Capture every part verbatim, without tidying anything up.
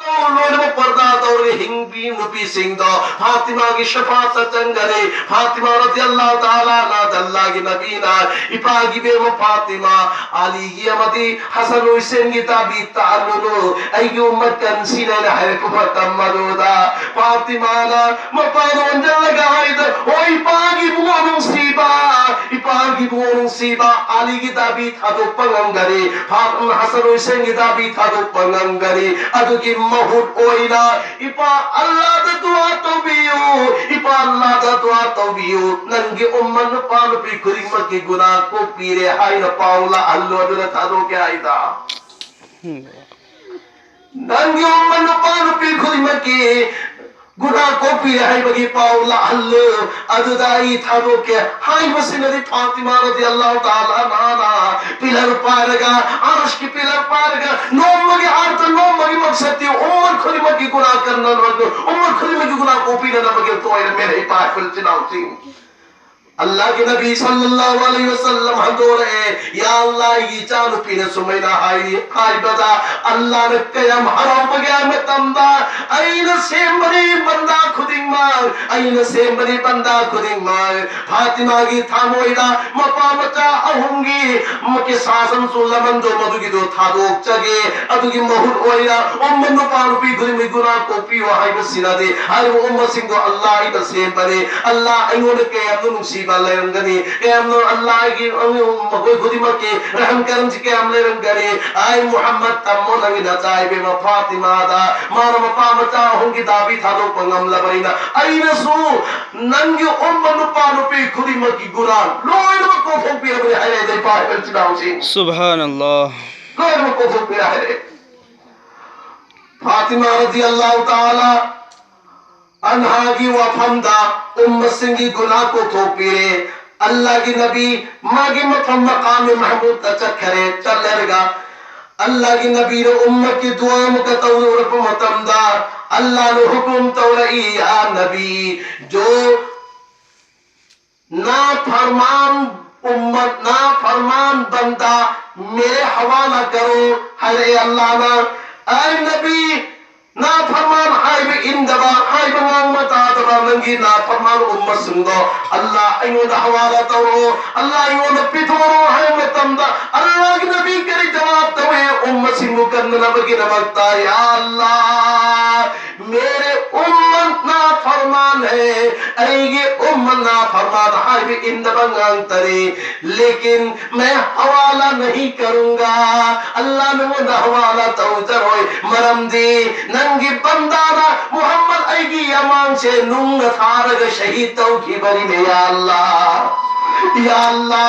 ꯂꯣꯏꯅꯃꯛ ꯄꯔꯗꯥ ꯇꯧꯔꯒ ꯍꯤꯡꯕꯤ ꯅꯨꯄꯤꯁꯤꯡꯗꯣ ꯐꯥꯇꯤꯃꯥꯒꯤ ꯁꯐꯥꯠꯇ ꯆꯪꯒꯅꯤ꯫ ꯐꯥꯇꯤꯃꯥ ꯔꯗꯤꯌꯜꯂꯥꯍꯨ ꯇꯥꯂꯥ ꯑꯟꯍꯥꯗ ꯑꯜꯂꯥꯍꯒꯤ ꯅꯕꯤꯅ, "ꯏꯄꯥꯒꯤ ꯏꯕꯦꯝꯃ ꯐꯥꯇꯤꯃꯥ, ꯑꯂꯤꯒꯤ ꯑꯃꯗꯤ ꯍꯁꯟ ꯍꯨꯁꯦꯟꯒꯤ ꯗꯥꯕꯤ ꯇꯥꯍꯜꯂꯨꯅꯨ, ꯑꯩꯒꯤ ꯎꯝꯃꯠ ꯀꯟꯁꯤꯅ" ꯍꯥꯏꯅ ꯍꯥꯏꯔꯛꯄ ꯃꯇꯝ ꯑꯗꯨꯗ ꯐꯥꯇꯤꯃꯥꯅ ꯃꯄꯥꯟ ꯑꯣꯟꯁꯤꯜꯂꯒ ꯍꯥꯏꯗ, "ꯑꯣ ꯏꯄꯥꯒꯤ ꯏꯕꯨꯡꯉꯣ ꯅꯨꯡꯁꯤꯕ, ꯏꯄꯥꯒꯤ ꯏꯕꯨꯡꯉꯣ ꯅꯨꯡꯁꯤꯕ, ꯑꯂꯤꯒꯤ ꯗꯥꯕꯤ ꯊꯥꯗꯣꯛꯄ ꯉꯝꯒꯅꯤ, ꯐꯥꯇꯤꯃꯥ ꯍꯁꯟ ꯍꯨꯁꯦꯟꯒꯤ ꯗꯥꯕꯤ ꯊꯥꯗꯣꯛꯄ ꯉꯝꯒꯅꯤ, ꯑꯗꯨꯒꯤ ꯃꯍꯨꯠ ꯑꯣꯏꯅ ꯏꯄꯥ ꯑꯜꯂꯥꯗ ꯗꯨꯋꯥ ꯇꯧꯕꯤꯌꯨ, ꯏꯄꯥ ꯑꯜꯂꯥꯗ ꯗꯨꯋꯥ ꯇꯧꯕꯤꯌꯨ, ꯅꯪꯒꯤ ꯎꯝꯃ ꯅꯨꯄꯥ ꯅꯨꯄꯤ ꯈꯨꯗꯤꯡꯃꯛꯀꯤ ꯒꯨꯅꯥ ꯀꯣꯛꯄꯤꯔꯦ" ꯍꯥꯏꯅ ꯄꯥꯎ ꯂꯥꯛꯍꯜꯂꯣ, ꯑꯗꯨꯅ ꯊꯥꯗꯣꯛꯀꯦ ꯍꯥꯏꯗ꯫ ꯅꯪꯒꯤ ꯎꯝꯃ ꯅꯨꯄꯥ ꯅꯨꯄꯤ ꯈꯨꯗꯤꯡꯃꯛꯀꯤ ꯒꯨꯅꯥ ꯀꯣꯛꯄꯤꯔꯦ ꯍꯥꯏꯕꯒꯤ ꯄꯥꯎ ꯂꯥꯛꯍꯜꯂꯨ, ꯑꯗꯨꯗ ꯑꯩ ꯊꯥꯗꯣꯛꯀꯦ ꯍꯥꯏꯕꯁꯤꯅꯗꯤ ꯐꯥꯇꯤꯃꯥ ꯔꯗꯤꯌꯜꯂꯥꯍꯨ ꯇꯥꯂꯥ ꯑꯟꯍꯥꯅ ꯄꯤꯂꯔ ꯄꯥꯏꯔꯒ, ꯑꯔꯁꯀꯤ ꯄꯤꯂꯔ ꯄꯥꯏꯔꯒ, ꯅꯣꯡꯃꯒꯤ ꯑꯥꯔꯊ, ꯅꯣꯡꯃꯒꯤ ꯃꯛꯁꯠꯇꯤ ꯎꯝꯃꯠ ꯈꯨꯗꯤꯡꯃꯛꯀꯤ ꯒꯨꯅꯥ ꯀꯟꯅꯅꯕ, ꯎꯝꯃꯠ ꯈꯨꯗꯤꯡꯃꯛꯀꯤ ꯒꯨꯅꯥ ꯀꯣꯛꯄꯤꯅꯅꯕꯒꯤ ꯑꯣꯏꯔꯝꯃꯦ꯫ ꯏꯄꯥ ꯏꯆꯤꯟ ꯏꯅꯥꯎꯁꯤꯡ, ꯑꯜꯂꯥꯍꯒꯤ ꯅꯕꯤ ꯁꯜꯂꯜꯂꯥꯍꯨ ꯑꯂꯩꯍꯤ ꯋꯁꯜꯂꯝ ꯍꯟꯗꯣꯔꯛꯑꯦ, "ꯌꯥ ꯑꯜꯂꯥꯍ, ꯑꯩꯒꯤ ꯏꯆꯥꯅꯨꯄꯤꯅ ꯁꯨꯃꯥꯏꯅ ꯍꯥꯏꯔꯤ" ꯍꯥꯏꯕꯗ ꯑꯜꯂꯥꯍꯅ ꯀꯌꯥꯝ ꯍꯔꯥꯎꯕꯒꯦ ꯍꯥꯏꯕ ꯃꯇꯝꯗ, "ꯑꯩꯅ ꯁꯦꯝꯕꯅꯤ ꯕꯟꯗꯥ ꯈꯨꯗꯤꯡꯃꯛ, ꯑꯩꯅ ꯁꯦꯝꯕꯅꯤ ꯕꯟꯗꯥ ꯈꯨꯗꯤꯡꯃꯛ, ꯐꯥꯇꯤꯃꯥꯒꯤ ꯊꯃꯣꯏꯗ ꯃꯄꯥ ꯃꯆꯥ ꯑꯍꯨꯝꯒꯤ ꯃꯀꯤ ꯁꯥꯁꯟꯁꯨ ꯂꯃꯟꯗꯣ ꯃꯗꯨꯒꯤꯗꯣ ꯊꯥꯗꯣꯛꯆꯒꯦ, ꯑꯗꯨꯒꯤ ꯃꯍꯨꯠ ꯑꯣꯏꯅ ꯎꯝꯃ ꯅꯨꯄꯥ ꯅꯨꯄꯤ ꯈꯨꯗꯤꯡꯃꯛ ꯒꯨꯅꯥ ꯀꯣꯛꯄꯤꯌꯨ" ꯍꯥꯏꯕꯁꯤꯅꯗꯤ, ꯍꯥꯏꯔꯤꯕ ꯎꯝꯃꯁꯤꯡꯗꯣ ꯑꯜꯂꯥꯍ ꯑꯩꯅ ꯁꯦꯝꯕꯅꯤ, ꯑꯜꯂꯥꯍ ꯑꯩꯉꯣꯟꯗ ꯀꯌꯥꯝꯅ ꯅꯨꯡꯁꯤꯕ ꯂꯩꯔꯝꯒꯅꯤ, ꯀꯌꯥꯝꯅ ꯑꯜꯂꯥꯍꯒꯤ ꯃꯈꯣꯏ ꯈꯨꯗꯤꯡꯃꯛꯀꯤ ꯔꯍꯝ ꯀꯔꯝꯁꯤ ꯀꯌꯥꯝ ꯂꯩꯔꯝꯒꯅꯤ꯫ ꯑꯩ ꯃꯨꯍꯝꯃꯗ, ꯇꯝꯃꯣ ꯅꯪꯒꯤ ꯅꯆꯥ ꯏꯕꯦꯝꯃ ꯐꯥꯇꯤꯃꯥꯗ, ꯃꯥꯅ ꯃꯄꯥ ꯃꯆꯥ ꯑꯍꯨꯝꯒꯤ ꯗꯥꯕꯤ ꯊꯥꯗꯣꯛꯄ ꯉꯝꯂꯕꯅꯤꯅ, ꯑꯩꯅꯁꯨ ꯅꯪꯒꯤ ꯎꯝꯃ ꯅꯨꯄꯥ ꯅꯨꯄꯤ ꯈꯨꯗꯤꯡꯃꯛꯀꯤ ꯒꯨꯅꯥ ꯂꯣꯏꯅꯃꯛ ꯀꯣꯛꯊꯣꯛꯄꯤꯔꯕꯅꯤ ꯍꯥꯏꯔꯦ꯫ ꯑꯗꯩ ꯄꯥꯏꯕ ꯏꯆꯤꯟ ꯏꯅꯥꯎꯁꯤꯡ, ꯁꯨꯕꯍꯥꯅꯜꯂꯥꯍ꯫ ꯂꯣꯏꯅꯃꯛ ꯀꯣꯛꯊꯣꯛꯄꯤꯔꯦ ꯍꯥꯏꯔꯦ꯫ ꯐꯥꯇꯤꯃꯥ ꯔꯗꯤꯌꯜꯂꯥꯍꯨ ꯇꯥꯂꯥ ꯑꯟꯍꯥꯒꯤ ꯋꯥꯐꯝꯗ ꯎꯝꯃꯁꯤꯡꯒꯤ ꯒꯨꯅꯥ ꯀꯣꯛꯊꯣꯛꯄꯤꯔꯦ꯫ ꯑꯜꯂꯥꯍꯒꯤ ꯅꯕꯤ ꯃꯥꯒꯤ ꯃꯐꯝ ꯃꯀꯥꯝ ꯃꯍꯃꯨꯗꯇ ꯆꯠꯈꯔꯦ꯫ ꯆꯠꯂꯔꯒ ꯑꯜꯂꯥꯍꯒꯤ ꯅꯕꯤꯅ ꯎꯝꯃꯠꯀꯤ ꯗꯨꯋꯥ ꯑꯃꯨꯛꯀ ꯇꯧꯔꯛꯄ ꯃꯇꯝꯗ, ꯑꯜꯂꯥꯍꯅ ꯍꯨꯀꯨꯝ ꯇꯧꯔꯛꯏ, "ꯌꯥ ꯅꯕꯤ, ꯖꯣ ꯅꯥꯐꯔꯃꯥꯟ ꯎꯝꯃꯠ, ꯅꯥꯐꯔꯃꯥꯟ ꯕꯟꯗꯥ ꯃꯦꯔꯦ ꯍꯋꯥꯂꯥ ꯀꯔꯣ" ꯍꯥꯏꯔꯛꯑꯦ ꯑꯜꯂꯥꯍꯅ꯫ ꯑꯩ ꯅꯕꯤ, ꯅꯥꯐꯔꯃꯥꯟ ꯎꯝꯃꯁꯤꯡꯗꯣ ꯑꯜꯂꯥ ꯑꯩꯉꯣꯟꯗ ꯍꯋꯥꯂꯥ ꯇꯧꯔꯣ, ꯑꯜꯂꯥ ꯑꯩꯉꯣꯟꯗ ꯄꯤꯊꯣꯔꯣ ꯍꯥꯏꯕ ꯃꯇꯝꯗ ꯑꯜꯂꯥꯒꯤ ꯅꯕꯤ ꯀꯔꯤ ꯖꯋꯥꯕ ꯇꯧꯏ? ꯎꯝꯃꯁꯤꯡꯕꯨ ꯀꯟꯅꯅꯕꯒꯤꯗꯃꯛꯇ, ꯌꯥ ꯑꯜꯂꯥ, ꯃꯦꯔꯦ ꯎꯝꯃꯠ ꯅꯥꯐꯔꯃꯥꯟ ꯍꯦ, ꯑꯩꯒꯤ ꯎꯝꯃꯠ ꯅꯥꯐꯔꯃꯥꯟ ꯍꯥꯏꯕ ꯏꯟꯗꯕ ꯉꯥꯛꯇꯅꯤ꯫ ꯂꯦꯀꯤꯟ ꯃꯦ ꯍꯋꯥꯂꯥ ꯅꯍꯤ ꯀꯔꯨꯡꯒꯥ, ꯑꯜꯂꯥ ꯅꯉꯣꯟꯗ ꯍꯋꯥꯂꯥ ꯇꯧꯖꯔꯣꯏ꯫ ꯃꯔꯝꯗꯤ ꯅꯪꯒꯤ ꯕꯟꯗꯥꯅ ꯃꯨꯍꯝꯃꯗ ꯑꯩꯒꯤ ꯌꯥꯃꯥꯡꯁꯦ ꯅꯨꯡꯅ ꯊꯥꯔꯒ ꯁꯍꯤꯗ ꯇꯧꯈꯤꯕꯅꯤꯅꯦ, ꯌꯥ ꯑꯜꯂꯥ꯫ ꯌꯥ ꯑꯜꯂꯥ,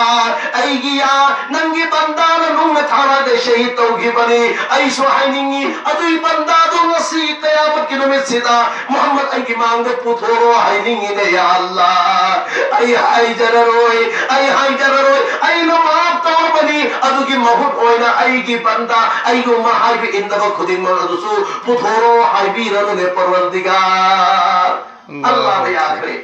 ꯑꯩꯒꯤ ꯌꯥ ꯅꯪꯒꯤ ꯕꯟꯗꯥꯅ ꯅꯨꯡꯅ ꯊꯥꯔꯒ ꯁꯍꯤꯗ ꯇꯧꯈꯤꯕꯅꯤ꯫ ꯑꯩꯁꯨ ꯍꯥꯏꯅꯤꯡꯉꯤ, ꯑꯗꯨꯒꯤ ꯕꯟꯗꯥꯗꯣ ꯉꯁꯤ ꯀꯌꯥꯃꯠꯀꯤ ꯅꯨꯃꯤꯠꯁꯤꯗ ꯃꯨꯍꯝꯃꯗ ꯑꯩꯒꯤ ꯃꯥꯡꯗ ꯄꯨꯊꯣꯔꯣ ꯍꯥꯏꯅꯤꯡꯉꯤꯅꯦ, ꯌꯥ ꯑꯜꯂꯥ꯫ ꯑꯩ ꯍꯥꯏꯖꯔꯔꯣꯏ, ꯑꯩ ꯍꯥꯏꯖꯔꯔꯣꯏ꯫ ꯑꯩꯅ ꯃꯥꯐ ꯇꯧꯔꯕꯅꯤ꯫ ꯑꯗꯨꯒꯤ ꯃꯍꯨꯠ ꯑꯣꯏꯅ ꯑꯩꯒꯤ ꯕꯟꯗꯥ, ꯑꯩꯒꯨꯝꯕ ꯍꯥꯏꯕ ꯏꯟꯗꯕ ꯈꯨꯗꯤꯡꯃꯛ ꯑꯗꯨꯁꯨ ꯄꯨꯊꯣꯔꯣ ꯍꯥꯏꯕꯤꯔꯅꯨꯅꯦ, ꯄꯔꯋꯔꯗꯤꯒꯥꯔ꯫ ꯑꯜꯂꯥꯅ ꯌꯥꯈ꯭ꯔꯦ꯫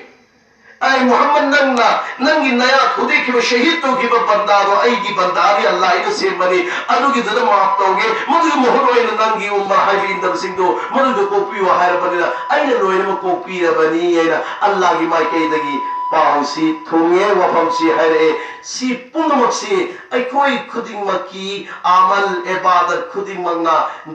ꯑꯩ ꯃꯨꯍꯝꯃꯗ, ꯅꯪꯅ ꯅꯪꯒꯤ ꯅꯌꯥ ꯊꯨꯗꯦꯛꯈꯤꯕ, ꯁꯍꯤꯗ ꯇꯧꯈꯤꯕ ꯕꯟꯗꯥꯗꯣ ꯑꯩꯒꯤ ꯕꯟꯗꯥꯅꯤ, ꯑꯜꯂꯥ ꯑꯩꯅ ꯁꯦꯝꯕꯅꯤ꯫ ꯑꯗꯨꯒꯤꯗꯨꯗ ꯃꯥꯐ ꯇꯧꯒꯦ꯫ ꯃꯗꯨꯒꯤ ꯃꯍꯨꯠ ꯑꯣꯏꯅ ꯅꯪꯒꯤ ꯎꯝꯃ ꯍꯥꯏꯕ ꯏꯟꯗꯕꯁꯤꯡꯗꯣ ꯃꯗꯨꯗ ꯀꯣꯛꯄꯤꯌꯨ ꯍꯥꯏꯔꯕꯅꯤꯅ ꯑꯩꯅ ꯂꯣꯏꯅꯃꯛ ꯀꯣꯛꯄꯤꯔꯕꯅꯤ ꯍꯥꯏꯅ ꯑꯜꯂꯥꯒꯤ ꯃꯥꯏꯀꯩꯗꯒꯤ ꯄꯥꯎꯁꯤ ꯊꯨꯡꯉꯦ, ꯋꯥꯐꯝꯁꯤ ꯍꯥꯏꯔꯛꯑꯦ꯫ ꯁꯤ ꯄꯨꯝꯅꯃꯛꯁꯤ ꯑꯩꯈꯣꯏ ꯈꯨꯗꯤꯡꯃꯛꯀꯤ ꯑꯃꯜ, ꯏꯕꯥꯗꯠ ꯈꯨꯗꯤꯡꯃꯛꯅ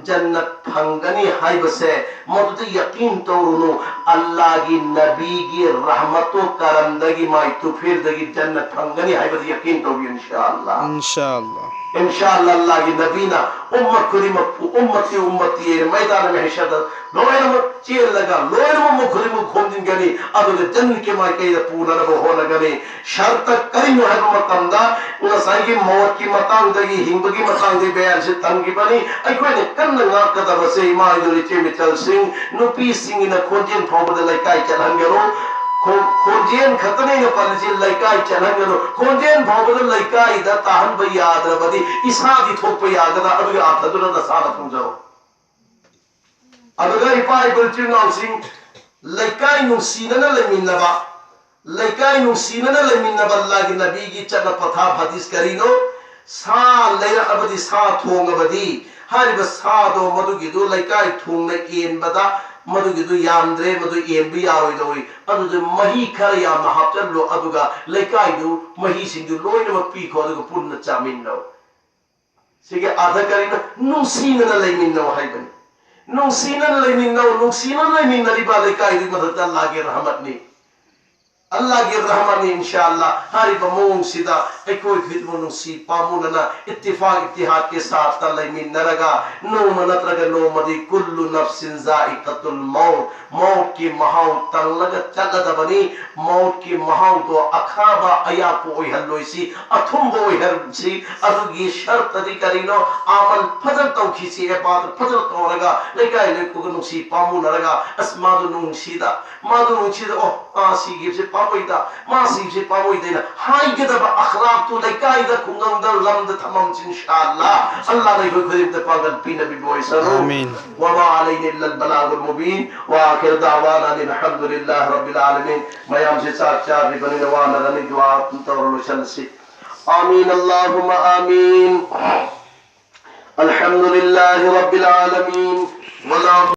ꯖꯟꯅꯠ ꯐꯪꯒꯅꯤ ꯍꯥꯏꯕꯁꯦ ꯃꯗꯨꯗ ꯌꯀꯤꯟ ꯇꯧꯔꯨꯅꯨ꯫ ꯑꯜꯂꯥꯒꯤ ꯅꯕꯤꯒꯤ ꯔꯍꯃꯠꯇꯣ ꯀꯔꯝꯗꯒꯤ, ꯃꯥꯏ ꯇꯨꯐꯤꯔꯗꯒꯤ ꯖꯟꯅꯠ ꯐꯪꯒꯅꯤ ꯍꯥꯏꯕꯗ ꯌꯀꯤꯟ ꯇꯧꯕꯤꯌꯨ, ꯏꯟꯁꯥ ꯑꯜꯂꯥ꯫ ꯏꯟꯁꯥ ꯑꯜꯂꯥ꯫ ꯏꯟꯁꯥ ꯑꯜꯂꯥ, ꯑꯜꯂꯥꯒꯤ ꯅꯕꯤꯅ ꯎꯝꯃꯠ ꯈꯨꯗꯤꯡꯃꯛꯄꯨ ꯎꯝꯃꯠꯇꯤ, ꯎꯝꯃꯠꯇꯤ ꯍꯥꯏꯅ ꯃꯩꯗꯥꯟ ꯃꯍꯩꯁꯗ ꯂꯣꯏꯅꯃꯛ ꯆꯦꯜꯂꯒ ꯂꯣꯏꯅꯃꯛ ꯃꯈꯣꯏ ꯈꯨꯗꯤꯡꯃꯛ ꯈꯣꯝꯖꯤꯟꯒꯅꯤ, ꯑꯗꯨꯒ ꯖꯟꯅꯠꯀꯤ ꯃꯥꯏꯀꯩꯗ ꯄꯨꯅꯅꯕ ꯍꯣꯠꯅꯒꯅꯤ꯫ ꯁꯔꯇ ꯀꯔꯤꯅꯣ ꯍꯥꯏꯕ ꯃꯇꯝꯗ, ꯉꯁꯥꯏꯒꯤ ꯃꯧꯠꯀꯤ ꯃꯇꯥꯡꯗꯒꯤ, ꯍꯤꯡꯕꯒꯤ ꯃꯇꯥꯡꯗꯒꯤ ꯕꯌꯥꯟꯁꯤ ꯊꯝꯈꯤꯕꯅꯤ꯫ ꯑꯩꯈꯣꯏꯅ ꯀꯟꯅ ꯉꯥꯛꯀꯗꯕꯁꯦ, ꯏꯃꯥ ꯏꯆꯦ ꯃꯤꯆꯜꯁꯤꯡ, ꯅꯨꯄꯤꯁꯤꯡꯒꯤꯅ ꯈꯣꯟꯖꯦꯜ ꯐꯥꯎꯕꯗ ꯂꯩꯀꯥꯏ ꯆꯠꯍꯟꯒꯅꯨ꯫ ꯈꯣ-, ꯈꯣꯟꯖꯦꯜ ꯈꯛꯇꯅꯦ ꯑꯩꯅ ꯄꯜꯂꯤꯁꯤ, ꯂꯩꯀꯥꯏ ꯆꯠꯍꯟꯒꯅꯨ꯫ ꯈꯣꯟꯖꯦꯜ ꯐꯥꯎꯕꯗ ꯂꯩꯀꯥꯏꯗ ꯇꯥꯍꯟꯕ ꯌꯥꯗ꯭ꯔꯕꯗꯤ ꯏꯁꯥꯗꯤ ꯊꯣꯛꯄ ꯌꯥꯒꯗ꯭ꯔꯥ? ꯑꯗꯨꯒꯤ ꯑꯥꯊꯗꯨꯅ ꯅꯁꯥꯅ ꯊꯣꯡꯖꯔꯣ꯫ ꯑꯗꯨꯒ ꯏꯄꯥ ꯏꯄꯨ ꯏꯆꯤꯜ ꯏꯅꯥꯎꯁꯤꯡ, ꯂꯩꯀꯥꯏ ꯅꯨꯡꯁꯤꯅꯅ ꯂꯩꯃꯤꯟꯅꯕ, ꯂꯩꯀꯥꯏ ꯅꯨꯡꯁꯤꯅꯅ ꯂꯩꯃꯤꯟꯅꯕ ꯑꯜꯂꯥꯒꯤ ꯅꯕꯤꯒꯤ ꯆꯠꯅ ꯄꯊꯥꯞ ꯍꯗꯤꯁ ꯀꯔꯤꯅꯣ? ꯁꯥ ꯂꯩꯔꯛꯑꯕꯗꯤ, ꯁꯥ ꯊꯣꯡꯉꯕꯗꯤ, ꯍꯥꯏꯔꯤꯕ ꯁꯥꯗꯣ ꯃꯗꯨꯒꯤꯗꯨ ꯂꯩꯀꯥꯏ ꯊꯣꯡꯅ ꯌꯦꯟꯕꯗ ꯃꯗꯨꯒꯤꯗꯨ ꯌꯥꯝꯗ꯭ꯔꯦ, ꯃꯗꯨ ꯌꯦꯟꯕ ꯌꯥꯔꯣꯏꯗꯧꯔꯤ꯫ ꯑꯗꯨꯗ ꯃꯍꯤ ꯈꯔ ꯌꯥꯝꯅ ꯍꯥꯞꯆꯜꯂꯣ, ꯑꯗꯨꯒ ꯂꯩꯀꯥꯏꯗꯨ ꯃꯍꯤꯁꯤꯡꯗꯨ ꯂꯣꯏꯅꯃꯛ ꯄꯤꯈꯣ, ꯑꯗꯨꯒ ꯄꯨꯟꯅ ꯆꯥꯃꯤꯟꯅꯧ꯫ ꯁꯤꯒꯤ ꯑꯥꯔꯊ ꯀꯔꯤꯅꯣ? ꯅꯨꯡꯁꯤꯅꯅ ꯂꯩꯃꯤꯟꯅꯧ ꯍꯥꯏꯕꯅꯤ꯫ ꯅꯨꯡꯁꯤꯅꯅ ꯂꯩꯃꯤꯟꯅꯧ꯫ ꯅꯨꯡꯁꯤꯅꯅ ꯂꯩꯃꯤꯟꯅꯔꯤꯕ ꯂꯩꯀꯥꯏꯗꯨꯒꯤ ꯃꯊꯛꯇ ꯑꯜꯂꯥꯍꯒꯤ ꯔꯍꯃꯠꯅꯤ꯫ ꯑꯜꯂꯥꯍꯒꯤ ꯔꯍꯃꯠꯅꯤ, ꯏꯟꯁꯥ ꯑꯜꯂꯥꯍ꯫ ꯍꯥꯏꯔꯤꯕ ꯃꯑꯣꯡꯁꯤꯗ ꯑꯩꯈꯣꯏ ꯈꯨꯗꯤꯡꯃꯛ ꯅꯨꯡꯁꯤ ꯄꯥꯝꯃꯨꯅꯅ ꯏꯠꯇꯤꯐꯥꯛ ꯏꯠꯇꯤꯍꯥꯗꯀꯤ ꯁꯥꯠꯇ ꯂꯩꯃꯤꯟꯅꯔꯒ ꯅꯣꯡꯃ ꯅꯠꯇ꯭ꯔꯒ ꯅꯣꯡꯃꯗꯤ ꯀꯨꯜꯂꯨ ꯅꯐꯁꯤꯟ ꯖꯥꯏꯀꯥꯇꯨꯜ ꯃꯧꯠ, ꯃꯧꯠꯀꯤ ꯃꯍꯥꯎ ꯇꯪꯂꯒ ꯆꯠꯂꯗꯕꯅꯤ꯫ ꯃꯧꯠꯀꯤ ꯃꯍꯥꯎꯗꯣ ꯑꯈꯥꯕ ꯑꯌꯥꯛꯄ ꯑꯣꯏꯍꯜꯂꯣꯏꯁꯤ, ꯑꯊꯨꯝꯕ ꯑꯣꯏꯍꯜꯁꯤ꯫ ꯑꯗꯨꯒꯤ ꯁꯔꯇꯗꯤ ꯀꯔꯤꯅꯣ? ꯑꯃꯜ ꯐꯖꯅ ꯇꯧꯈꯤꯁꯤ, ꯏꯕꯥꯗꯠ ꯐꯖꯅ ꯇꯧꯔꯒ, ꯂꯩꯀꯥꯏ ꯂꯩꯀꯣꯜꯒ ꯅꯨꯡꯁꯤ ꯄꯥꯝꯃꯨꯅꯔꯒ, ꯑꯁ, ꯃꯥꯗꯣ ꯅꯨꯡꯁꯤꯗ, ꯃꯥꯗꯣ ꯅꯨꯡꯁꯤꯗ, ꯑꯣ, ꯃꯥ ꯁꯤꯈꯤꯕꯁꯦ ꯄꯥꯝꯃꯨꯏꯗ, ꯃꯥ ꯁꯤꯈꯤꯕꯁꯦ ꯄꯥꯝꯃꯨꯏꯗ ꯍꯥꯏꯅ ꯍꯥꯏꯒꯗꯕ ꯑꯈ꯭ꯂꯥꯛꯇꯨ ꯂꯩꯀꯥꯏꯗ, ꯈꯨꯡꯒꯪꯗ, ꯂꯝꯗ ꯊꯝꯃꯝꯁꯤ, ꯏꯟꯁꯥ ꯑꯜꯂꯥꯍ꯫ ꯑꯜꯂꯥꯍꯅ ꯑꯩꯈꯣꯏ ꯈꯨꯗꯤꯡꯃꯛꯇ ꯄꯥꯡꯒꯜ ꯄꯤꯅꯕꯤꯕ ꯑꯣꯏꯁꯅꯨ꯫ ꯑꯥꯃꯤꯟ꯫ وما علينا إلا البلاغ المبين. وآخر دعوانا أن الحمد لله رب العالمين. ꯃꯌꯥꯝꯁꯦ ꯆꯥꯛ ꯆꯥꯗ꯭ꯔꯤꯕꯅꯤꯅ ꯋꯥꯅꯔꯅꯤ꯫ ꯗꯨꯋꯥ ꯑꯗꯨꯝ ꯇꯧꯔ ꯂꯣꯏꯁꯜꯂꯁꯤ꯫ آمين، اللهم آمين. الحمد لله رب العالمين. ولا